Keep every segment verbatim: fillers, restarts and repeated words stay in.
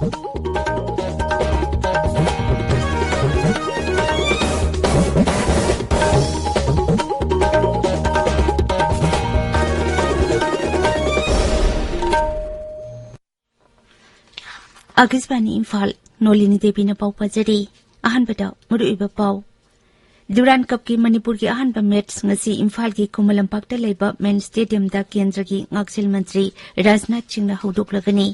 ꯑꯥꯀꯥꯁꯕꯥꯅꯤ ꯏꯝꯐꯥꯜ, ꯅꯣꯂꯤꯅꯤ ꯗꯦꯕꯤꯅ ꯄꯥꯎ ꯄꯥꯖꯔꯤ꯫ ꯑꯍꯥꯟꯕꯗ ꯃꯔꯨꯑꯣꯏꯕ ꯄꯥꯎ꯫ ꯗꯨꯔꯥꯟ ꯀꯞꯀꯤ ꯃꯅꯤꯄꯨꯔꯒꯤ ꯑꯍꯥꯟꯕ ꯃꯦꯠꯆ ꯉꯁꯤ ꯏꯝꯐꯥꯜꯒꯤ ꯈꯨꯃꯟ ꯂꯝꯄꯥꯛꯇ ꯂꯩꯕ ꯃꯦꯟ ꯁ꯭ꯇꯦꯗꯤꯌꯝꯗ ꯀꯦꯟꯗ꯭ꯔꯒꯤ ꯉꯥꯛꯁꯦꯜ ꯃꯟꯇ꯭ꯔꯤ ꯔꯥꯖꯅꯥꯊ ꯁꯤꯡꯅ ꯍꯧꯗꯣꯛꯂꯒꯅꯤ꯫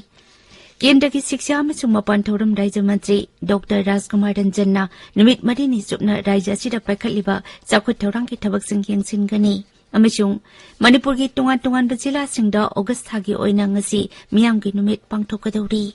ꯀꯦꯟꯗ꯭ꯔꯒꯤ ꯁꯤꯛꯁꯥ ꯑꯃꯁꯨꯡ ꯃꯄꯥꯟ ꯊꯧꯔꯝ ꯔꯥꯖ꯭ꯌ ꯃꯟꯇ꯭ꯔꯤ ꯗꯣꯛꯇꯔ ꯔꯥꯖꯀꯨꯃꯥꯔ ꯔꯟꯖꯟꯅ ꯅꯨꯃꯤꯠ ꯃꯔꯤꯅꯤ ꯆꯨꯞꯅ ꯔꯥꯖ꯭ꯌ ꯑꯁꯤꯗ ꯄꯥꯏꯈꯠꯂꯤꯕ ꯆꯥꯎꯈꯠ ꯊꯧꯔꯥꯡꯒꯤ ꯊꯕꯛꯁꯤꯡ ꯌꯦꯡꯁꯤꯟꯒꯅꯤ ꯑꯃꯁꯨꯡ ꯃꯅꯤꯄꯨꯔꯒꯤ ꯇꯣꯉꯥꯟ ꯇꯣꯉꯥꯟꯕ ꯖꯤꯂꯥꯁꯤꯡꯗ ꯑꯣꯒꯁ ꯊꯥꯒꯤ ꯑꯣꯏꯅ ꯉꯁꯤ ꯃꯤꯌꯥꯝꯒꯤ ꯅꯨꯃꯤꯠ ꯄꯥꯡꯊꯣꯛꯀꯗꯧꯔꯤ꯫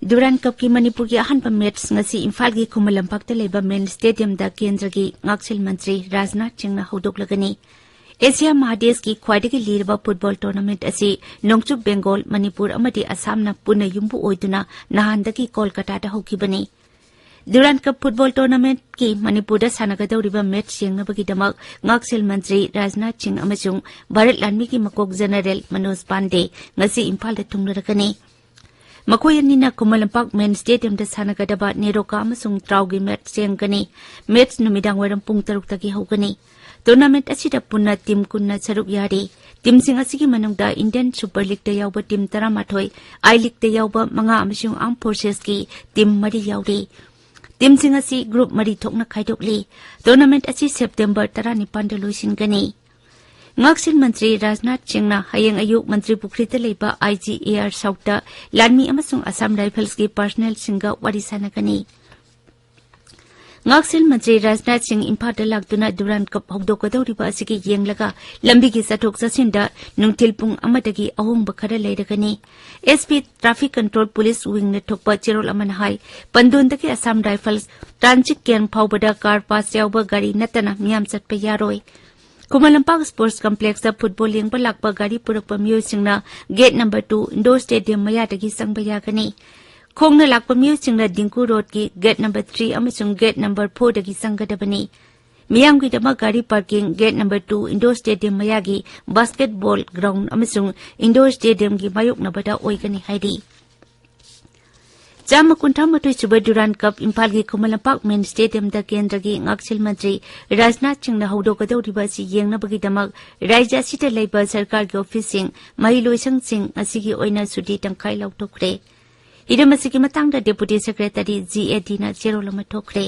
ꯗꯨꯔꯥꯟ ꯀꯞꯀꯤ ꯃꯅꯤꯄꯨꯔꯒꯤ ꯑꯍꯥꯟꯕ ꯃꯦꯠꯆ ꯉꯁꯤ ꯏꯝꯐꯥꯜꯒꯤ ꯈꯨꯃꯟ ꯂꯝꯄꯥꯛꯇ ꯂꯩꯕ ꯃꯦꯟ ꯁ꯭ꯇꯦꯗꯤꯌꯝꯗ ꯀꯦꯟꯗ꯭ꯔꯒꯤ ꯉꯥꯛꯁꯦꯜ ꯃꯟꯇ꯭ꯔꯤ ꯔꯥꯖꯅꯥꯊ ꯁꯤꯡꯅ ꯍꯧꯗꯣꯛꯂꯒꯅꯤ꯫ ꯑꯦꯁꯤꯌꯥ ꯃꯍꯥꯗꯦꯁꯀꯤ ꯈ꯭ꯋꯥꯏꯗꯒꯤ ꯂꯤꯔꯕ ꯐꯨꯠꯕꯣꯜ ꯇꯣꯔꯅꯥꯃꯦꯟꯠ ꯑꯁꯤ ꯅꯣꯡꯆꯨꯞ ꯕꯦꯡꯒꯣꯜ, ꯃꯅꯤꯄꯨꯔ ꯑꯃꯗꯤ ꯑꯁꯥꯝꯅ ꯄꯨꯟꯅ ꯌꯨꯝꯕꯨ ꯑꯣꯏꯗꯨꯅ ꯅꯍꯥꯟꯗꯒꯤ ꯀꯣꯜꯀꯇꯥꯗ ꯍꯧꯈꯤꯕꯅꯤ꯫ ꯗꯨꯔꯥꯟ ꯀꯞ ꯐꯨꯠꯕꯣꯜ ꯇꯣꯔꯅꯥꯃꯦꯟꯠꯀꯤ ꯃꯅꯤꯄꯨꯔꯗ ꯁꯥꯟꯅꯒꯗꯧꯔꯤꯕ ꯃꯦꯠꯆ ꯌꯦꯡꯅꯕꯒꯤꯗꯃꯛ ꯉꯥꯛꯁꯦꯜ ꯃꯟꯇ꯭ꯔꯤ ꯔꯥꯖꯅꯥꯊ ꯁꯤꯡ ꯑꯃꯁꯨꯡ ꯚꯥꯔꯠ ꯂꯥꯟꯃꯤꯒꯤ ꯃꯀꯣꯛ ꯖꯦꯅꯔꯦꯜ ꯃꯅꯣꯖ ꯄꯥꯟꯗꯦ ꯉꯁꯤ ꯏꯝꯐꯥꯜꯗ ꯊꯨꯡꯂꯔꯒꯅꯤ꯫ ꯃꯈꯣꯏ ꯑꯅꯤꯅ ꯈꯨꯃꯟ ꯂꯝꯄꯥꯛ ꯃꯦꯟ ꯁ꯭ꯇꯦꯗꯤꯌꯝꯗ ꯁꯥꯟꯅꯒꯗꯕ ꯅꯦꯔꯣꯀꯥ ꯑꯃꯁꯨꯡ ꯇ꯭ꯔꯥꯎꯒꯤ ꯃꯦꯠꯆ ꯌꯦꯡꯒꯅꯤ꯫ ꯃꯦꯠꯆ ꯅꯨꯃꯤꯗꯥꯡꯋꯥꯏꯔꯝ ꯄꯨꯡ ꯇꯔꯨꯛꯇꯒꯤ ꯍꯧꯒꯅꯤ꯫ ꯇꯣꯔꯅꯥꯃꯦꯟꯠ ꯑꯁꯤꯗ ꯄꯨꯟꯅ ꯇꯤꯝ ꯀꯨꯟꯅ ꯁꯔꯨꯛ ꯌꯥꯔꯤ꯫ ꯇꯤꯝꯁꯤꯡ ꯑꯁꯤꯒꯤ ꯃꯅꯨꯡꯗ ꯏꯟꯗꯤꯌꯟ ꯁꯨꯄꯔ ꯂꯤꯒꯇ ꯌꯥꯎꯕ ꯇꯤꯝ ꯇꯔꯥꯃꯥꯊꯣꯏ, ꯑꯥꯏ ꯂꯤꯒꯇ ꯌꯥꯎꯕ ꯃꯉꯥ ꯑꯃꯁꯨꯡ ꯑꯥꯔꯝ ꯐꯣꯔꯁꯦꯁꯀꯤ ꯇꯤꯝ ꯃꯔꯤ ꯌꯥꯎꯔꯤ꯫ ꯇꯤꯝꯁꯤꯡ ꯑꯁꯤ ꯒ꯭ꯔꯨꯞ ꯃꯔꯤ ꯊꯣꯛꯅ ꯈꯥꯏꯗꯣꯛꯂꯤ꯫ ꯇꯣꯔꯅꯥꯃꯦꯟꯠ ꯑꯁꯤ ꯁꯦꯞꯇꯦꯝꯕꯔ ꯇꯔꯥꯅꯤꯄꯥꯟꯗ ꯂꯣꯏꯁꯤꯟꯒꯅꯤ꯫ ꯉꯥꯛꯁꯦꯜ ꯃꯟꯇ꯭ꯔꯤ ꯔꯥꯖꯅꯥꯊ ꯁꯤꯡꯅ ꯍꯌꯦꯡ ꯑꯌꯨꯛ ꯃꯟꯇ꯭ꯔꯤ ꯄꯨꯈ꯭ꯔꯤꯗ ꯂꯩꯕ ꯑꯥꯏ ꯖꯤ ꯑꯦ ꯑꯥꯔ ꯁꯥꯎꯠꯇ ꯂꯥꯟꯃꯤ ꯑꯃꯁꯨꯡ ꯑꯁꯥꯝ ꯔꯥꯏꯐꯜꯁꯀꯤ ꯄꯥꯔꯁꯅꯦꯜꯁꯤꯡꯒ ꯋꯥꯔꯤ ꯁꯥꯟꯅꯒꯅꯤ꯫ ꯉꯥꯛꯁꯦꯜ ꯃꯟꯇ꯭ꯔꯤ ꯔꯥꯖꯅꯥꯊ ꯁꯤꯡ ꯏꯝꯐꯥꯜꯗ ꯂꯥꯛꯇꯨꯅ ꯗꯨꯔꯥꯟ ꯀꯞ ꯍꯧꯗꯣꯛꯀꯗꯧꯔꯤꯕ ꯑꯁꯤꯒꯤ ꯌꯦꯡꯂꯒ ꯂꯝꯕꯤꯒꯤ ꯆꯠꯊꯣꯛ ꯆꯠꯁꯤꯟꯗ ꯅꯨꯡꯊꯤꯜ ꯄꯨꯡ ꯑꯃꯗꯒꯤ ꯑꯍꯣꯡꯕ ꯈꯔ ꯂꯩꯔꯒꯅꯤ꯫ S P traffic control police ꯋꯤꯡꯅ ꯊꯣꯛꯄ ꯆꯦꯔꯣꯜ ꯑꯃꯅ ꯍꯥꯏ, ꯄꯟꯗꯣꯟꯗꯒꯤ ꯑꯁꯥꯝ ꯔꯥꯏꯐꯜꯁ ꯇ꯭ꯔꯥꯟꯖꯤꯠ ꯀꯦꯝꯞ ꯐꯥꯎꯕꯗ ꯀꯥꯔ ꯄꯥꯁ ꯌꯥꯎꯕ ꯒꯥꯔꯤ ꯅꯠꯇꯅ ꯃꯤꯌꯥꯝ ꯆꯠꯄ ꯌꯥꯔꯣꯏ꯫ ꯈꯨꯃꯟ ꯂꯝꯄꯥꯛ ꯁ꯭ꯄꯣꯔꯠꯁ ꯀꯝꯄ꯭ꯂꯦꯛꯁꯇ ꯐꯨꯠꯕꯣꯜ ꯌꯦꯡꯕ ꯂꯥꯛꯄ ꯒꯥꯔꯤ ꯄꯨꯔꯛꯄ ꯃꯤꯑꯣꯏꯁꯤꯡꯅ gate number two indoor stadium ꯃꯌꯥꯗꯒꯤ ꯆꯪꯕ ꯌꯥꯒꯅꯤ꯫ ꯈꯣꯡꯅ ꯂꯥꯛꯄ ꯃꯤꯑꯣꯏꯁꯤꯡꯅ ꯗꯤꯡꯀꯨ ꯔꯣꯗꯀꯤ ꯒꯦꯠ ꯅꯝꯕꯔ ꯊ꯭ꯔꯤ ꯑꯃꯁꯨꯡ ꯒꯦꯠ ꯅꯝꯕꯔ ꯐꯣꯔꯗꯒꯤ ꯆꯪꯒꯗꯕꯅꯤ꯫ ꯃꯤꯌꯥꯝꯒꯤꯗꯃꯛ ꯒꯥꯔꯤ parking gate number two indoor stadium ꯃꯌꯥꯒꯤ ꯕꯥꯁꯀꯦꯠꯕꯣꯜ ꯒ꯭ꯔꯥꯎꯟꯗ ꯑꯃꯁꯨꯡ ꯏꯟꯗꯣꯔ ꯁ꯭ꯇꯦꯗꯤꯌꯝꯒꯤ ꯃꯥꯌꯣꯛꯅꯕꯗ ꯑꯣꯏꯒꯅꯤ ꯍꯥꯏꯔꯤ꯫ ꯆꯥꯝꯃ ꯀꯨꯟꯊ꯭ꯔꯥ ꯃꯥꯊꯣꯏ ꯁꯨꯕ ꯗꯨꯔꯥꯟ ꯀꯞ ꯏꯝꯐꯥꯜꯒꯤ ꯈꯨꯃꯟ ꯂꯝꯄꯥꯛ ꯃꯤꯅꯤ ꯁ꯭ꯇꯦꯗꯤꯌꯝꯗ ꯀꯦꯟꯗ꯭ꯔꯒꯤ ꯉꯥꯛꯁꯦꯜ ꯃꯟꯇ꯭ꯔꯤ ꯔꯥꯖꯅꯥꯊ ꯁꯤꯡꯅ ꯍꯧꯗꯣꯛꯀꯗꯧꯔꯤꯕ ꯑꯁꯤ ꯌꯦꯡꯅꯕꯒꯤꯗꯃꯛ ꯔꯥꯖ꯭ꯌ ꯑꯁꯤꯗ ꯂꯩꯕ ꯁꯔꯀꯥꯔꯒꯤ ꯑꯣꯐꯤꯁꯁꯤꯡ, ꯃꯍꯩꯂꯣꯏꯁꯪꯁꯤꯡ ꯉꯁꯤꯒꯤ ꯑꯣꯏꯅ ꯁꯨꯇꯤ ꯇꯪꯈꯥꯏ ꯂꯥꯎꯊꯣꯛꯈ꯭ꯔꯦ꯫ ꯍꯤꯔꯝ ꯑꯁꯤꯒꯤ ꯃꯇꯥꯡꯗ ꯗꯦꯄꯨꯇꯤ ꯁꯦꯀ꯭ꯔꯦꯇꯔꯤ ꯖꯤ ꯑꯦ ꯗꯤꯅ ꯆꯦꯔꯣꯜ ꯑꯃ ꯊꯣꯛꯈ꯭ꯔꯦ꯫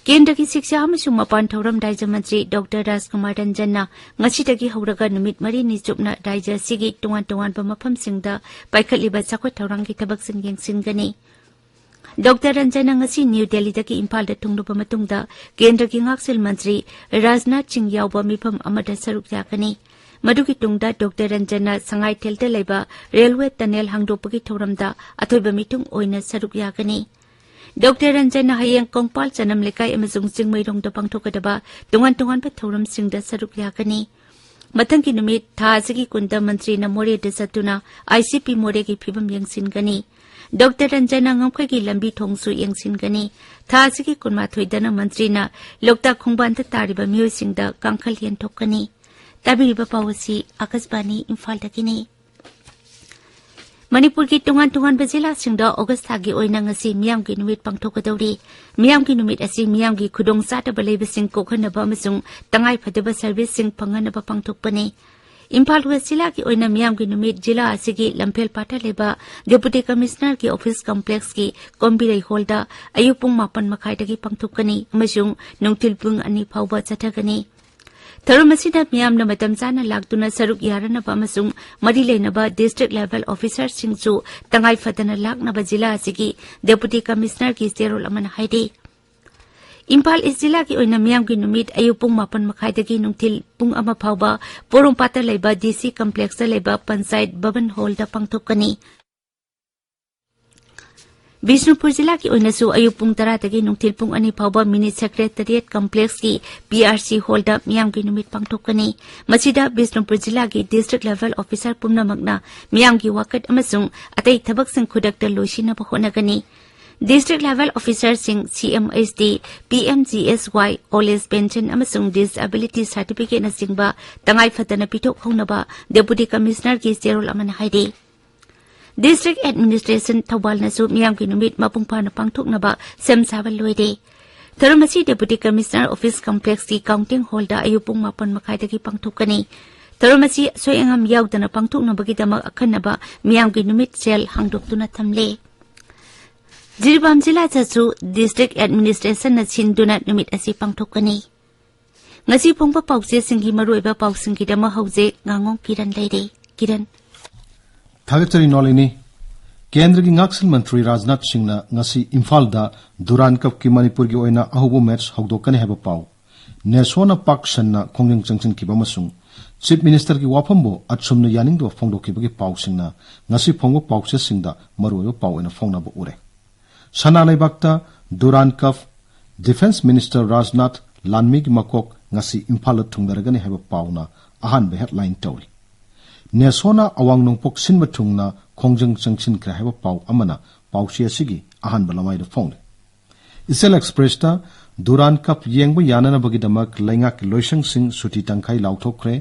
ꯀꯦꯟꯗ꯭ꯔꯒꯤ ꯁꯤꯛꯁꯥ ꯑꯃꯁꯨꯡ ꯃꯄꯥꯟ ꯊꯧꯔꯝ ꯔꯥꯖ꯭ꯌ ꯃꯟꯇ꯭ꯔꯤ ꯗꯣꯛꯇꯔ ꯔꯥꯖꯀꯨꯃꯥꯔ ꯔꯟꯖꯟꯅ ꯉꯁꯤꯗꯒꯤ ꯍꯧꯔꯒ ꯅꯨꯃꯤꯠ ꯃꯔꯤꯅꯤ ꯆꯨꯞꯅ ꯔꯥꯖ꯭ꯌ ꯑꯁꯤꯒꯤ ꯇꯣꯉꯥꯟ ꯇꯣꯉꯥꯟꯕ ꯃꯐꯝꯁꯤꯡꯗ ꯄꯥꯏꯈꯠꯂꯤꯕ ꯆꯥꯎꯈꯠ ꯊꯧꯔꯥꯡꯒꯤ ꯊꯕꯛꯁꯤꯡ ꯌꯦꯡꯁꯤꯟꯒꯅꯤ꯫ ꯗꯣꯛꯇꯔ ꯔꯟꯖꯟꯅ ꯉꯁꯤ ꯅ꯭ꯌꯨ ꯗꯦꯜꯂꯤꯗꯒꯤ ꯏꯝꯐꯥꯜꯗ ꯊꯨꯡꯂꯕ ꯃꯇꯨꯡꯗ ꯀꯦꯟꯗ꯭ꯔꯒꯤ ꯉꯥꯛꯁꯦꯜ ꯃꯟꯇ꯭ꯔꯤ ꯔꯥꯖꯅꯥꯊ ꯁꯤꯡ ꯌꯥꯎꯕ ꯃꯤꯐꯝ ꯑꯃꯗ ꯁꯔꯨꯛ ꯌꯥꯒꯅꯤ꯫ ꯃꯗꯨꯒꯤ ꯇꯨꯡꯗ ꯗꯣꯛꯇꯔ ꯔꯟꯖꯟꯅ ꯁꯉꯥꯏꯊꯦꯜꯗ ꯂꯩꯕ ꯔꯦꯜꯋꯦ ꯇꯅꯦꯜ ꯍꯥꯡꯗꯣꯛꯄꯒꯤ ꯊꯧꯔꯝꯗ ꯑꯊꯣꯏꯕ ꯃꯤꯊꯨꯡ ꯑꯣꯏꯅ ꯁꯔꯨꯛ ꯌꯥꯒꯅꯤ꯫ ꯗꯣꯛꯇꯔ ꯔꯟꯖꯟꯅ ꯍꯌꯦꯡ ꯀꯣꯡꯄꯥꯜ ꯆꯅꯝ ꯂꯩꯀꯥꯏ ꯑꯃꯁꯨꯡ ꯆꯤꯡꯃꯩꯔꯣꯡꯗ ꯄꯥꯡꯊꯣꯛꯀꯗꯕ ꯇꯣꯉꯥꯟ ꯇꯣꯉꯥꯟꯕ ꯊꯧꯔꯝꯁꯤꯡꯗ ꯁꯔꯨꯛ ꯌꯥꯒꯅꯤ꯫ ꯃꯊꯪꯒꯤ ꯅꯨꯃꯤꯠ ꯊꯥ ꯑꯁꯤꯒꯤ ꯀꯨꯟꯗ ꯃꯟꯇ꯭ꯔꯤꯅ ꯃꯣꯔꯦꯗ ꯆꯠꯇꯨꯅ ꯑꯥꯏ ꯁꯤ ꯄꯤ ꯃꯣꯔꯦꯒꯤ ꯐꯤꯕꯝ ꯌꯦꯡꯁꯤꯟꯒꯅꯤ꯫ ꯗꯣꯛꯇꯔ ꯔꯟꯖꯟꯅ ꯉꯝꯈꯩꯒꯤ ꯂꯝꯕꯤ ꯊꯣꯡꯁꯨ ꯌꯦꯡꯁꯤꯟꯒꯅꯤ꯫ ꯊꯥ ꯑꯁꯤꯒꯤ ꯀꯨꯟꯃꯥꯊꯣꯏꯗꯅ ꯃꯟꯇ꯭ꯔꯤꯅ ꯂꯣꯛꯇꯥꯛ ꯈꯣꯡꯕꯥꯟꯗ ꯇꯥꯔꯤꯕ ꯃꯤꯑꯣꯏꯁꯤꯡꯗ ꯀꯥꯡꯈꯜ ꯌꯦꯟꯊꯣꯛꯀꯅꯤ꯫ ꯇꯥꯕꯤꯔꯤꯕ ꯄꯥꯎ ꯑꯁꯤ ꯑꯥꯀꯥꯁꯕꯥꯅꯤ ꯏꯝꯐꯥꯜꯗꯒꯤꯅꯤ꯫ ꯃꯅꯤꯄꯨꯔꯒꯤ ꯇꯣꯉꯥꯟ ꯇꯣꯉꯥꯟꯕ ꯖꯤꯂꯥꯁꯤꯡꯗ ꯑꯣꯒꯁ ꯊꯥꯒꯤ ꯑꯣꯏꯅ ꯉꯁꯤ ꯃꯤꯌꯥꯝꯒꯤ ꯅꯨꯃꯤꯠ ꯄꯥꯡꯊꯣꯛꯀꯗꯧꯔꯤ꯫ ꯃꯤꯌꯥꯝꯒꯤ ꯅꯨꯃꯤꯠ ꯑꯁꯤ ꯃꯤꯌꯥꯝꯒꯤ ꯈꯨꯗꯣꯡꯆꯥꯗꯕ ꯂꯩꯕꯁꯤꯡ ꯀꯣꯛꯍꯟꯅꯕ ꯑꯃꯁꯨꯡ ꯇꯉꯥꯏꯐꯗꯕ ꯁꯔꯚꯤꯁꯁꯤꯡ ꯐꯪꯍꯟꯅꯕ ꯄꯥꯡꯊꯣꯛꯄꯅꯤ꯫ ꯏꯝꯐꯥꯜ ꯋꯦꯁ ꯖꯤꯂꯥꯒꯤ ꯑꯣꯏꯅ ꯃꯤꯌꯥꯝꯒꯤ ꯅꯨꯃꯤꯠ ꯖꯤꯂꯥ ꯑꯁꯤꯒꯤ ꯂꯝꯐꯦꯜ ꯄꯥꯠꯇ ꯂꯩꯕ ꯗꯦꯄꯨꯇꯤ ꯀꯃꯤꯁꯅꯔꯒꯤ ꯑꯣꯐꯤꯁ ꯀꯝꯄ꯭ꯂꯦꯛꯁꯀꯤ ꯀꯣꯝꯕꯤꯔꯩ ꯍꯣꯜꯗ ꯑꯌꯨꯛ ꯄꯨꯡ ꯃꯥꯄꯟ ꯃꯈꯥꯏꯗꯒꯤ ꯄꯥꯡꯊꯣꯛꯀꯅꯤ ꯑꯃꯁꯨꯡ ꯅꯨꯡꯊꯤꯜ ꯄꯨꯡ ꯑꯅꯤ ꯐꯥꯎꯕ ꯆꯠꯊꯒꯅꯤ꯫ ꯊꯧꯔꯝ ꯑꯁꯤꯗ ꯃꯤꯌꯥꯝꯅ ꯃꯇꯝ ꯆꯥꯅ ꯂꯥꯛꯇꯨꯅ ꯁꯔꯨꯛ ꯌꯥꯔꯅꯕ ꯑꯃꯁꯨꯡ ꯃꯔꯤ ꯂꯩꯅꯕ ꯗꯤꯁꯇ꯭ꯔꯤꯛ ꯂꯦꯚꯦꯜ ꯑꯣꯐꯤꯁꯔꯁꯤꯡꯁꯨ ꯇꯉꯥꯏ ꯐꯗꯅ ꯂꯥꯛꯅꯕ ꯖꯤꯂꯥ ꯑꯁꯤꯒꯤ ꯗꯦꯄꯨꯇꯤ ꯀꯃꯤꯁꯅꯔꯒꯤ ꯆꯦꯔꯣꯜ ꯑꯃꯅ ꯍꯥꯏꯔꯤ꯫ ꯏꯝꯐꯥꯜ ꯏꯁ ꯖꯤꯂꯥꯒꯤ ꯑꯣꯏꯅ ꯃꯤꯌꯥꯝꯒꯤ ꯅꯨꯃꯤꯠ ꯑꯌꯨꯛ ꯄꯨꯡ ꯃꯥꯄꯟ ꯃꯈꯥꯏꯗꯒꯤ ꯅꯨꯡꯊꯤꯜ ꯄꯨꯡ ꯑꯃ ꯐꯥꯎꯕ ꯄꯣꯔꯣꯝꯄꯥꯠꯇ ꯂꯩꯕ ꯗꯤ ꯁꯤ ꯀꯝꯄ꯭ꯂꯦꯛꯁꯇ ꯂꯩꯕ ꯄꯟꯆꯥꯌꯠ ꯚꯕꯟ ꯍꯣꯜꯗ ꯄꯥꯡꯊꯣꯛꯀꯅꯤ꯫ ꯕꯤꯁꯅꯨꯄꯨꯔ ꯖꯤꯂꯥꯒꯤ ꯑꯣꯏꯅꯁꯨ ꯑꯌꯨꯛ ꯄꯨꯡ ꯇꯔꯥꯗꯒꯤ ꯅꯨꯡꯊꯤꯜ ꯄꯨꯡ ꯑꯅꯤ ꯐꯥꯎꯕ ꯃꯤꯅꯤ ꯁꯦꯀ꯭ꯔꯦꯇꯔꯤꯌꯦꯠ ꯀꯝꯄ꯭ꯂꯦꯛꯁꯀꯤ ꯄꯤ ꯑꯥꯔ ꯁꯤ ꯍꯣꯜꯗ ꯃꯤꯌꯥꯝꯒꯤ ꯅꯨꯃꯤꯠ ꯄꯥꯡꯊꯣꯛꯀꯅꯤ꯫ ꯃꯁꯤꯗ ꯕꯤꯁꯅꯨꯄꯨꯔ ꯖꯤꯂꯥꯒꯤ ꯗꯤꯁꯇ꯭ꯔꯤꯛ ꯂꯦꯚꯦꯜ ꯑꯣꯐꯤꯁꯥꯔ ꯄꯨꯝꯅꯃꯛꯅ ꯃꯤꯌꯥꯝꯒꯤ ꯋꯥꯀꯠ ꯑꯃꯁꯨꯡ ꯑꯇꯩ ꯊꯕꯛꯁꯤꯡ ꯈꯨꯗꯛꯇ ꯂꯣꯏꯁꯤꯟꯅꯕ ꯍꯣꯠꯅꯒꯅꯤ꯫ ꯗꯤꯁꯇ꯭ꯔꯤꯛ ꯂꯦꯚꯦꯜ ꯑꯣꯐꯤꯁꯥꯔꯁꯤꯡ, C M H D, P M G S Y, old age pension ꯑꯃꯁꯨꯡ ꯗꯤꯁꯑꯦꯕꯤꯂꯤꯇꯤ ꯁꯥꯔꯇꯤꯐꯤꯀꯦꯠꯅꯆꯤꯡꯕ ꯇꯉꯥꯏ ꯐꯗꯅ ꯄꯤꯊꯣꯛꯍꯧꯅꯕ ꯗꯦꯄꯨꯇꯤ ꯀꯃꯤꯁꯅꯔꯒꯤ ꯆꯦꯔꯣꯜ ꯑꯃꯅ ꯍꯥꯏꯔꯤ꯫ ꯗꯤꯁꯇ꯭ꯔꯤꯛ ꯑꯦꯗꯃꯤꯅꯤꯁꯇ꯭ꯔꯦꯁꯟ ꯊꯧꯕꯥꯜꯅꯁꯨ ꯃꯤꯌꯥꯝꯒꯤ ꯅꯨꯃꯤꯠ ꯃꯄꯨꯡ ꯐꯥꯅ ꯄꯥꯡꯊꯣꯛꯅꯕ ꯁꯦꯝ ꯁꯥꯕ ꯂꯣꯏꯔꯦ꯫ ꯊꯧꯔꯝ ꯑꯁꯤ ꯗꯦꯄꯨꯇꯤ ꯀꯃꯤꯁꯅꯔ ꯑꯣꯐꯤꯁ ꯀꯝꯄ꯭ꯂꯦꯛꯁꯀꯤ ꯀꯥꯎꯟꯇꯤꯡ ꯍꯣꯜꯗ ꯑꯌꯨꯛ ꯄꯨꯡ ꯃꯥꯄꯟ ꯃꯈꯥꯏꯗꯒꯤ ꯄꯥꯡꯊꯣꯛꯀꯅꯤ꯫ ꯊꯧꯔꯝ ꯑꯁꯤ ꯑꯁꯣꯏ ꯑꯉꯥꯝ ꯌꯥꯎꯗꯅ ꯄꯥꯡꯊꯣꯛꯅꯕꯒꯤꯗꯃꯛ ꯑꯈꯟꯅꯕ ꯃꯤꯌꯥꯝꯒꯤ ꯅꯨꯃꯤꯠ ꯁꯦꯜ ꯍꯥꯡꯗꯣꯛꯇꯨꯅ ꯊꯝꯂꯦ꯫ ꯖꯤꯔꯤꯕꯥꯝ ꯖꯤꯂꯥꯗꯁꯨ ꯗꯤꯁꯇ꯭ꯔꯤꯛ ꯑꯦꯗꯃꯤꯅꯤꯁꯇ꯭ꯔꯦꯁꯟꯅ ꯁꯤꯟꯗꯨꯅ ꯅꯨꯃꯤꯠ ꯑꯁꯤ ꯄꯥꯡꯊꯣꯛꯀꯅꯤ꯫ ꯉꯁꯤ ꯐꯣꯡꯕ ꯄꯥꯎꯆꯦꯁꯤꯡꯒꯤ ꯃꯔꯨꯑꯣꯏꯕ ꯄꯥꯎꯁꯤꯡꯒꯤꯗꯃꯛ ꯍꯧꯖꯤꯛ ꯉꯥꯉꯣꯝ ꯀꯤꯔꯟ ꯂꯩꯔꯦ꯫ ꯀꯤꯔꯟ꯫ ꯊꯥꯒꯠꯆꯔꯤ ꯅꯣꯂꯤꯅꯤ꯫ ꯀꯦꯟꯗ꯭ꯔꯒꯤ ꯉꯥꯛꯁꯦꯜ ꯃꯟꯇ꯭ꯔꯤ ꯔꯥꯖꯅꯥꯊ ꯁꯤꯡꯅ ꯉꯁꯤ ꯏꯝꯐꯥꯜꯗ ꯗꯨꯔꯥꯟ ꯀꯞꯀꯤ ꯃꯅꯤꯄꯨꯔꯒꯤ ꯑꯣꯏꯅ ꯑꯍꯧꯕ ꯃꯦꯆ ꯍꯧꯗꯣꯛꯀꯅꯤ ꯍꯥꯏꯕ ꯄꯥꯎ꯫ ꯅꯦꯁꯣꯅ ꯄꯥꯛ ꯁꯟꯅ ꯈꯣꯡꯖꯪ ꯆꯪꯁꯤꯟꯈꯤꯕ ꯑꯃꯁꯨꯡ ꯆꯤꯐ ꯃꯤꯅꯤꯁꯇꯔꯒꯤ ꯋꯥꯐꯝꯕꯨ ꯑꯆꯨꯝꯅ ꯌꯥꯅꯤꯡꯗꯕ ꯐꯣꯡꯗꯣꯛꯈꯤꯕꯒꯤ ꯄꯥꯎꯁꯤꯡꯅ ꯉꯁꯤ ꯐꯣꯡꯕ ꯄꯥꯎꯆꯦꯁꯤꯡꯗ ꯃꯔꯨꯑꯣꯏꯕ ꯄꯥꯎ ꯑꯣꯏꯅ ꯐꯣꯡꯅꯕ ꯎꯔꯦ꯫ ꯁꯅꯥ ꯂꯩꯕꯥꯛꯇ ꯗꯨꯔꯥꯟ ꯀꯞ ꯗꯤꯐꯦꯟꯁ ꯃꯤꯅꯤꯁꯇꯔ ꯔꯥꯖꯅꯥꯊ ꯂꯥꯟꯃꯤꯒꯤ ꯃꯀꯣꯛ ꯉꯁꯤ ꯏꯝꯐꯥꯜꯗ ꯊꯨꯡꯂꯔꯒꯅꯤ ꯍꯥꯏꯕ ꯄꯥꯎꯅ ꯑꯍꯥꯟꯕ ꯍꯦꯗꯂꯥꯏꯟ ꯇꯧꯔꯤ꯫ ꯅꯦꯁꯣꯅ ꯑꯋꯥꯡ ꯅꯣꯡꯄꯣꯛ ꯁꯤꯟꯕ ꯊꯨꯡꯅ ꯈꯣꯡꯖꯪ ꯆꯪꯁꯤꯟꯈ꯭ꯔꯦ ꯍꯥꯏꯕ ꯄꯥꯎ ꯑꯃꯅ ꯄꯥꯎꯆꯦ ꯑꯁꯤꯒꯤ ꯑꯍꯥꯟꯕ ꯂꯃꯥꯏꯗ ꯐꯣꯡꯂꯤ꯫ ꯏꯆꯦꯜ ꯑꯦꯛꯁꯄ꯭ꯔꯦꯁꯇ ꯗꯨꯔꯥꯟ ꯀꯞ ꯌꯦꯡꯕ ꯌꯥꯅꯅꯕꯒꯤꯗꯃꯛ ꯂꯩꯉꯥꯛꯀꯤ ꯂꯣꯏꯁꯪꯁꯤꯡ ꯁꯨꯇꯤ ꯇꯪꯈꯥꯏ ꯂꯥꯎꯊꯣꯛꯈ꯭ꯔꯦ꯫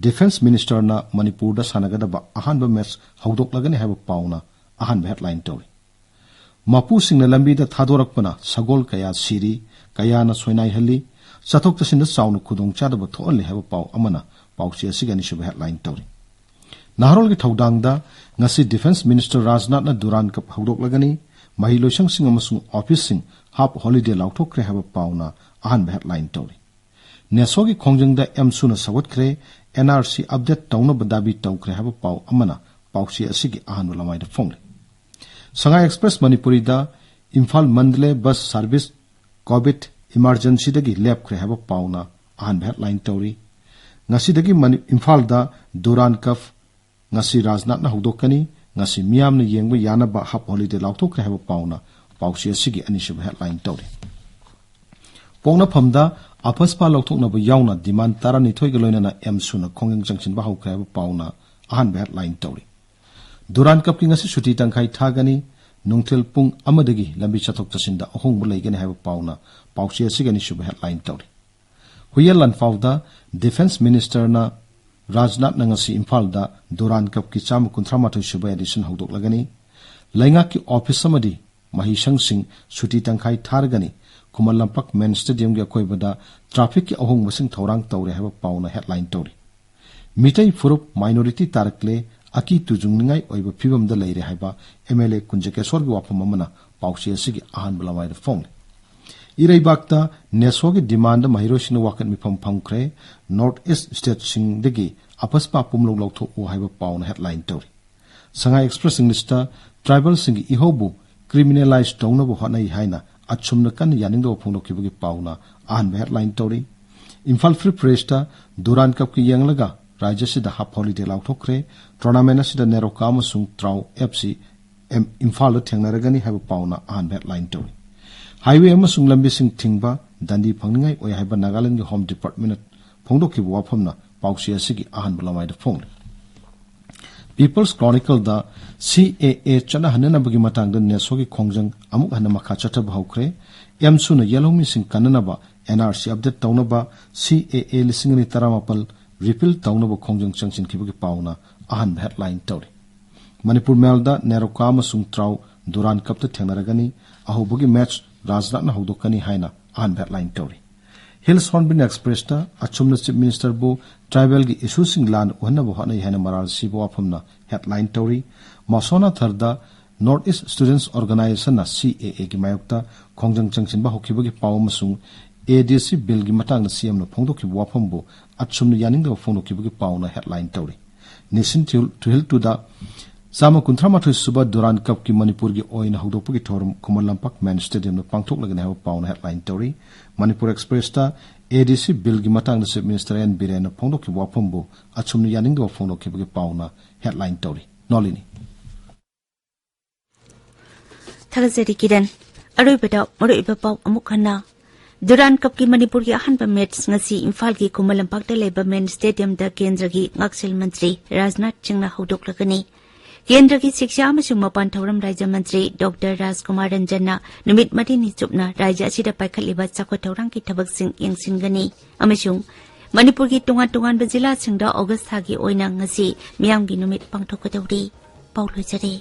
ꯗꯤꯐꯦꯟꯁ ꯃꯤꯅꯤꯁꯇꯔꯅ ꯃꯅꯤꯄꯨꯔꯗ ꯁꯥꯟꯅꯒꯗꯕ ꯑꯍꯥꯟꯕ ꯃꯦꯆ ꯍꯧꯗꯣꯛꯂꯒꯅꯤ ꯍꯥꯏꯕ ꯄꯥꯎꯅ ꯑꯍꯥꯟꯕ ꯍꯦꯗꯂꯥꯏꯟ ꯇꯧꯔꯤ꯫ ꯃꯄꯨꯁꯤꯡꯅ ꯂꯝꯕꯤꯗ ꯊꯥꯗꯣꯔꯛꯄꯅ ꯁꯒꯣꯜ ꯀꯌꯥ ꯁꯤꯔꯤ, ꯀꯌꯥꯅ ꯁꯣꯏꯅꯥꯏꯍꯜꯂꯤ, ꯆꯠꯊꯣꯛ ꯆꯠꯁꯤꯟꯗ ꯆꯥꯎꯅ ꯈꯨꯗꯣꯡꯆꯥꯗꯕ ꯊꯣꯛꯍꯜꯂꯤ ꯍꯥꯏꯕ ꯄꯥꯎ ꯑꯃꯅ ꯄꯥꯎꯆꯦ ꯑꯁꯤꯒꯤ ꯑꯅꯤꯁꯨꯕ ꯍꯦꯗꯂꯥꯏꯟ ꯇꯧꯔꯤ꯫ ꯅꯍꯥꯔꯣꯜꯒꯤ ꯊꯧꯗꯥꯡꯗ ꯉꯁꯤ ꯗꯤꯐꯦꯟꯁ ꯃꯤꯅꯤꯁꯇꯔ ꯔꯥꯖꯅꯥꯊꯅ ꯗꯨꯔꯥꯟ ꯀꯞ ꯍꯧꯗꯣꯛꯂꯒꯅꯤ, ꯃꯍꯩ ꯂꯣꯏꯁꯪꯁꯤꯡ ꯑꯃꯁꯨꯡ ꯑꯣꯐꯤꯁꯁꯤꯡ ꯍꯥꯞ ꯍꯣꯂꯤꯗꯦ ꯂꯥꯎꯊꯣꯛꯈ꯭ꯔꯦ ꯍꯥꯏꯕ ꯄꯥꯎꯅ ꯑꯍꯥꯟꯕ ꯍꯦꯗꯂꯥꯏꯟ ꯇꯧꯔꯤ꯫ ꯅꯦꯁꯣꯒꯤ ꯈꯣꯡꯖꯪꯗ ꯑꯦꯝꯁꯨꯅ ꯁꯧꯒꯠꯈ꯭ꯔꯦ, ꯑꯦꯟ ꯑꯥꯔ ꯁꯤ ꯑꯞꯗꯦꯠ ꯇꯧꯅꯕ ꯗꯥꯕꯤ ꯇꯧꯈ꯭ꯔꯦ ꯍꯥꯏꯕ ꯄꯥꯎ ꯑꯃꯅ ꯄꯥꯎꯆꯦ ꯑꯁꯤꯒꯤ ꯑꯍꯥꯟꯕ ꯂꯃꯥꯏꯗ ꯐꯣꯡꯂꯤ꯫ ꯁꯉꯥꯏ ꯑꯦꯛꯁꯄ꯭ꯔꯦꯁ ꯃꯅꯤꯄꯨꯔꯤꯗ Imphal Mandalay bus service COVID ꯏꯃꯥꯔꯖꯦꯟꯁꯤꯗꯒꯤ ꯂꯦꯞꯈ꯭ꯔꯦ ꯍꯥꯏꯕ ꯄꯥꯎꯅ ꯑꯍꯥꯟꯕ ꯍꯦꯗꯂꯥꯏꯟ ꯇꯧꯔꯤ꯫ ꯉꯁꯤꯗꯒꯤ ꯃꯅꯤ-, ꯏꯝꯐꯥꯜꯗ ꯗꯨꯔꯥꯟ ꯀꯞ ꯉꯁꯤ ꯔꯥꯖꯅꯥꯊꯅ ꯍꯧꯗꯣꯛꯀꯅꯤ꯫ ꯉꯁꯤ ꯃꯤꯌꯥꯝꯅ ꯌꯦꯡꯕ ꯌꯥꯅꯕ half holiday ꯂꯥꯎꯊꯣꯛꯈ꯭ꯔꯦ ꯍꯥꯏꯕ ꯄꯥꯎꯅ ꯄꯥꯎꯆꯦ ꯑꯁꯤꯒꯤ ꯑꯅꯤꯁꯨꯕ headline ꯇꯧꯔꯤ꯫ ꯄꯣꯛꯅꯐꯝꯗ ꯑꯄꯁꯄꯥ ꯂꯧꯊꯣꯛꯅꯕ ꯌꯥꯎꯅ demand ꯇꯔꯥꯅꯤꯊꯣꯏꯒ ꯂꯣꯏꯅꯅ ꯑꯦꯝꯁꯨꯅ ꯈꯣꯡꯖꯪ ꯆꯪꯁꯤꯟꯕ ꯍꯧꯈ꯭ꯔꯦ ꯍꯥꯏꯕ ꯄꯥꯎꯅ ꯑꯍꯥꯟꯕ headline ꯇꯧꯔꯤ꯫ ꯗꯨꯔꯥꯟ ꯀꯞꯀꯤ ꯉꯁꯤ ꯁꯨꯇꯤ ꯇꯪꯈꯥꯏ ꯊꯥꯒꯅꯤ꯫ ꯅꯨꯡꯊꯤꯜ ꯄꯨꯡ ꯑꯃꯗꯒꯤ ꯂꯝꯕꯤ ꯆꯠꯊꯣꯛ ꯆꯠꯁꯤꯟꯗ ꯑꯍꯣꯡꯕ ꯂꯩꯒꯅꯤ ꯍꯥꯏꯕ ꯄꯥꯎꯅ ꯄꯥꯎꯆꯦ ꯑꯁꯤꯒꯤ ꯑꯅꯤꯁꯨꯕ headline ꯇꯧꯔꯤ꯫ ꯍꯨꯏꯌꯦꯟ ꯂꯥꯟꯐꯥꯎꯗ Defence Ministerꯅ ꯔꯥꯖꯅꯥꯊꯅ ꯉꯁꯤ ꯏꯝꯐꯥꯜꯗ ꯗꯨꯔꯥꯟ ꯀꯞꯀꯤ ꯆꯥꯝꯃ ꯀꯨꯟꯊ꯭ꯔꯥ ꯃꯥꯊꯣꯏ ꯁꯨꯕ edition ꯍꯧꯗꯣꯛꯂꯒꯅꯤ꯫ ꯂꯩꯉꯥꯛꯀꯤ office ꯑꯃꯗꯤ ꯃꯍꯩꯁꯪꯁꯤꯡ ꯁꯨꯇꯤ ꯇꯪꯈꯥꯏ ꯊꯥꯔꯒꯅꯤ꯫ ꯈꯨꯃꯟ ꯂꯝꯄꯥꯛ main stadiumꯒꯤ ꯑꯀꯣꯏꯕꯗ trafficꯀꯤ ꯑꯍꯣꯡꯕꯁꯤꯡ ꯊꯧꯔꯥꯡ ꯇꯧꯔꯦ ꯍꯥꯏꯕ ꯄꯥꯎꯅ headline ꯇꯧꯔꯤ꯫ ꯃꯤꯇꯩ ꯐꯨꯔꯨꯞ minority ꯇꯥꯔꯛꯂꯦ, ꯑꯀꯤ ꯇꯨꯖꯨꯡꯅꯤꯡꯉꯥꯏ ꯑꯣꯏꯕ ꯐꯤꯕꯝꯗ ꯂꯩꯔꯦ ꯍꯥꯏꯕ MLA ꯀꯨꯟꯖꯀꯦꯁꯣꯔꯒꯤ ꯋꯥꯐꯝ ꯑꯃꯅ ꯄꯥꯎꯆꯦ ꯑꯁꯤꯒꯤ ꯑꯍꯥꯟꯕ ꯂꯃꯥꯏꯗ ꯐꯣꯡꯂꯤ꯫ ꯏꯔꯩꯕꯥꯛꯇ NESOꯒꯤ demandꯗ ꯃꯍꯩꯔꯣꯏꯁꯤꯡꯅ ꯋꯥꯀꯠ ꯃꯤꯐꯝ ꯐꯝꯈ꯭ꯔꯦ꯫ North East stateꯁꯤꯡꯗꯒꯤ ꯑꯄꯁꯄꯥ ꯄꯨꯝꯂꯧ ꯂꯧꯊꯣꯛꯎ ꯍꯥꯏꯕ ꯄꯥꯎꯅ headline ꯇꯧꯔꯤ꯫ Shanghai Express Englishꯇ tribalꯁꯤꯡꯒꯤ ꯏꯍꯧꯕꯨ criminalize ꯇꯧꯅꯕ ꯍꯣꯠꯅꯩ ꯍꯥꯏꯅ ꯑꯆꯨꯝꯅ ꯀꯟꯅ ꯌꯥꯅꯤꯡꯗꯕ ꯐꯣꯡꯗꯣꯛꯈꯤꯕꯒꯤ ꯄꯥꯎꯅ ꯑꯍꯥꯟꯕ headline ꯇꯧꯔꯤ꯫ ꯏꯝꯐꯥꯜ Free Pressꯇ ꯗꯨꯔꯥꯟ ꯀꯞꯀꯤ ꯌꯦꯡꯂꯒ ꯔꯥꯖ꯭ꯌꯁꯤꯗ half holiday ꯂꯥꯎꯊꯣꯛꯈ꯭ꯔꯦ꯫ Tournament ꯑꯁꯤꯗ ꯅꯦꯔꯣꯀꯥ ꯑꯃꯁꯨꯡ ꯇ꯭ꯔꯥꯎ FC ꯑꯦꯝ-, ꯏꯝꯐꯥꯜꯗ ꯊꯦꯡꯅꯔꯒꯅꯤ ꯍꯥꯏꯕ ꯄꯥꯎꯅ ꯑꯍꯥꯟꯕ headline ꯇꯧꯔꯤ꯫ Highway ꯑꯃꯁꯨꯡ ꯂꯝꯕꯤꯁꯤꯡ ꯊꯤꯡꯕ ꯗꯟꯗꯤ ꯐꯪꯅꯤꯡꯉꯥꯏ ꯑꯣꯏ ꯍꯥꯏꯕ ꯅꯥꯒꯥꯂꯦꯟꯗꯒꯤ Home Departmentꯅ ꯐꯣꯡꯗꯣꯛꯈꯤꯕ ꯋꯥꯐꯝꯅ ꯄꯥꯎꯆꯦ ꯑꯁꯤꯒꯤ ꯑꯍꯥꯟꯕ ꯂꯃꯥꯏꯗ ꯐꯣꯡꯂꯤ꯫ People's Chronicleꯗ CAA ꯆꯠꯅꯍꯟꯅꯅꯕꯒꯤ ꯃꯇꯥꯡꯗ NESOꯒꯤ ꯈꯣꯡꯖꯪ ꯑꯃꯨꯛ ꯍꯟꯅ ꯃꯈꯥ ꯆꯠꯊꯕ ꯍꯧꯈ꯭ꯔꯦ꯫ ꯑꯦꯝꯁꯨꯅ ꯌꯦꯜꯍꯧꯃꯤꯁꯤꯡ ꯀꯟꯅꯅꯕ, NRC update ꯇꯧꯅꯕ, CAA ꯂꯤꯁꯤꯡ ꯑꯅꯤ ꯇꯔꯥꯃꯥꯄꯜ repeal ꯇꯧꯅꯕ ꯈꯣꯡꯖꯪ ꯆꯪꯁꯤꯟꯈꯤꯕꯒꯤ ꯄꯥꯎꯅ ꯑꯍꯥꯟꯕ headline ꯇꯧꯔꯤ꯫ ꯃꯅꯤꯄꯨꯔ ꯃꯦꯜꯗ ꯅꯦꯔꯣꯀꯥ ꯑꯃꯁꯨꯡ ꯇ꯭ꯔꯥꯎ ꯗꯨꯔꯥꯟ ꯀꯞꯇ ꯊꯦꯡꯅꯔꯒꯅꯤ꯫ ꯑꯍꯧꯕꯒꯤ match ꯔꯥꯖꯅꯥꯊꯅ ꯍꯧꯗꯣꯛꯀꯅꯤ ꯍꯥꯏꯅ ꯑꯍꯥꯟꯕ headline ꯇꯧꯔꯤ꯫ Hills Hornbill Expressꯇ ꯑꯆꯨꯝꯅ Chief Ministerꯕꯨ tribalꯒꯤ issueꯁꯤꯡ ꯂꯥꯟꯅ ꯎꯍꯟꯅꯕ ꯍꯣꯠꯅꯩ ꯍꯥꯏꯅ ꯃꯔꯥꯜ ꯁꯤꯕ ꯋꯥꯐꯝꯅ headline ꯇꯧꯔꯤ꯫ ꯃꯁꯣꯅꯥꯊꯔꯗ North East Students Organizationꯅ CAAꯒꯤ ꯃꯥꯌꯣꯛꯇ ꯈꯣꯡꯖꯪ ꯆꯪꯁꯤꯟꯕ ꯍꯧꯈꯤꯕꯒꯤ ꯄꯥꯎ ꯑꯃꯁꯨꯡ ADC billꯒꯤ ꯃꯇꯥꯡꯗ CMꯅ ꯐꯣꯡꯗꯣꯛꯈꯤꯕ ꯋꯥꯐꯝꯕꯨ ꯑꯆꯨꯝꯅ ꯌꯥꯅꯤꯡꯗꯕ ꯐꯣꯡꯗꯣꯛꯈꯤꯕꯒꯤ ꯄꯥꯎꯅ headline ꯇꯧꯔꯤ꯫ Nation Thuil-, Thuilthuda ꯆꯥꯝꯃ ꯀꯨꯟꯊ꯭ꯔꯥ ꯃꯥꯊꯣꯏ ꯁꯨꯕ ꯗꯨꯔꯥꯟ ꯀꯞꯀꯤ ꯃꯅꯤꯄꯨꯔꯒꯤ ꯑꯣꯏꯅ ꯍꯧꯗꯣꯛꯄꯒꯤ ꯊꯧꯔꯝ ꯈꯨꯃꯟ ꯂꯝꯄꯥꯛ main stadiumꯗ ꯄꯥꯡꯊꯣꯛꯂꯒꯅꯤ ꯍꯥꯏꯕ ꯄꯥꯎꯅ headline ꯇꯧꯔꯤ꯫ ꯃꯅꯤꯄꯨꯔ Expressꯇ ADC billꯒꯤ ꯃꯇꯥꯡꯗ Chief Minister ꯑꯦꯟ ꯕꯤꯔꯦꯟꯅ ꯐꯣꯡꯗꯣꯛꯈꯤꯕ ꯋꯥꯐꯝꯕꯨ ꯑꯆꯨꯝꯅ ꯌꯥꯅꯤꯡꯗꯕ ꯐꯣꯡꯗꯣꯛꯈꯤꯕꯒꯤ ꯄꯥꯎꯅ headline ꯇꯧꯔꯤ꯫ ꯅꯣꯂꯤꯅꯤ꯫ ꯊꯥꯒꯠꯆꯔꯤ ꯀꯤꯔꯟ꯫ ꯑꯔꯣꯏꯕꯗ ꯃꯔꯨꯑꯣꯏꯕ ꯄꯥꯎ ꯑꯃꯨꯛ ꯍꯟꯅ꯫ ꯗꯨꯔꯥꯟ ꯀꯞꯀꯤ ꯃꯅꯤꯄꯨꯔꯒꯤ ꯑꯍꯥꯟꯕ ꯃꯦꯠꯆ ꯉꯁꯤ ꯏꯝꯐꯥꯜꯒꯤ ꯈꯨꯃꯟ ꯂꯝꯄꯥꯛꯇ ꯂꯩꯕ ꯃꯦꯟ ꯁ꯭ꯇꯦꯗꯤꯌꯝꯗ ꯀꯦꯟꯗ꯭ꯔꯒꯤ ꯉꯥꯛꯁꯦꯜ ꯃꯟꯇ꯭ꯔꯤ ꯔꯥꯖꯅꯥꯊ ꯁꯤꯡꯅ ꯍꯧꯗꯣꯛꯂꯒꯅꯤ꯫ ꯀꯦꯟꯗ꯭ꯔꯒꯤ ꯁꯤꯛꯁꯥ ꯑꯃꯁꯨꯡ ꯃꯄꯥꯟ ꯊꯧꯔꯝ ꯔꯥꯖ꯭ꯌ ꯃꯟꯇ꯭ꯔꯤ ꯗꯣꯛꯇꯔ ꯔꯥꯖꯀꯨꯃꯥꯔ ꯔꯟꯖꯟꯅ ꯅꯨꯃꯤꯠ ꯃꯔꯤꯅꯤ ꯆꯨꯞꯅ ꯔꯥꯖ꯭ꯌ ꯑꯁꯤꯗ ꯄꯥꯏꯈꯠꯂꯤꯕ ꯆꯥꯎꯈꯠ ꯊꯧꯔꯥꯡꯒꯤ ꯊꯕꯛꯁꯤꯡ ꯌꯦꯡꯁꯤꯟꯒꯅꯤ꯫ ꯑꯃꯁꯨꯡ ꯃꯅꯤꯄꯨꯔꯒꯤ ꯇꯣꯉꯥꯟ ꯇꯣꯉꯥꯟꯕ ꯖꯤꯂꯥꯁꯤꯡꯗ ꯑꯣꯒꯁ ꯊꯥꯒꯤ ꯑꯣꯏꯅ ꯉꯁꯤ ꯃꯤꯌꯥꯝꯒꯤ ꯅꯨꯃꯤꯠ ꯄꯥꯡꯊꯣꯛꯀꯗꯧꯔꯤ꯫ ꯄꯥꯎ ꯂꯣꯏꯖꯔꯦ꯫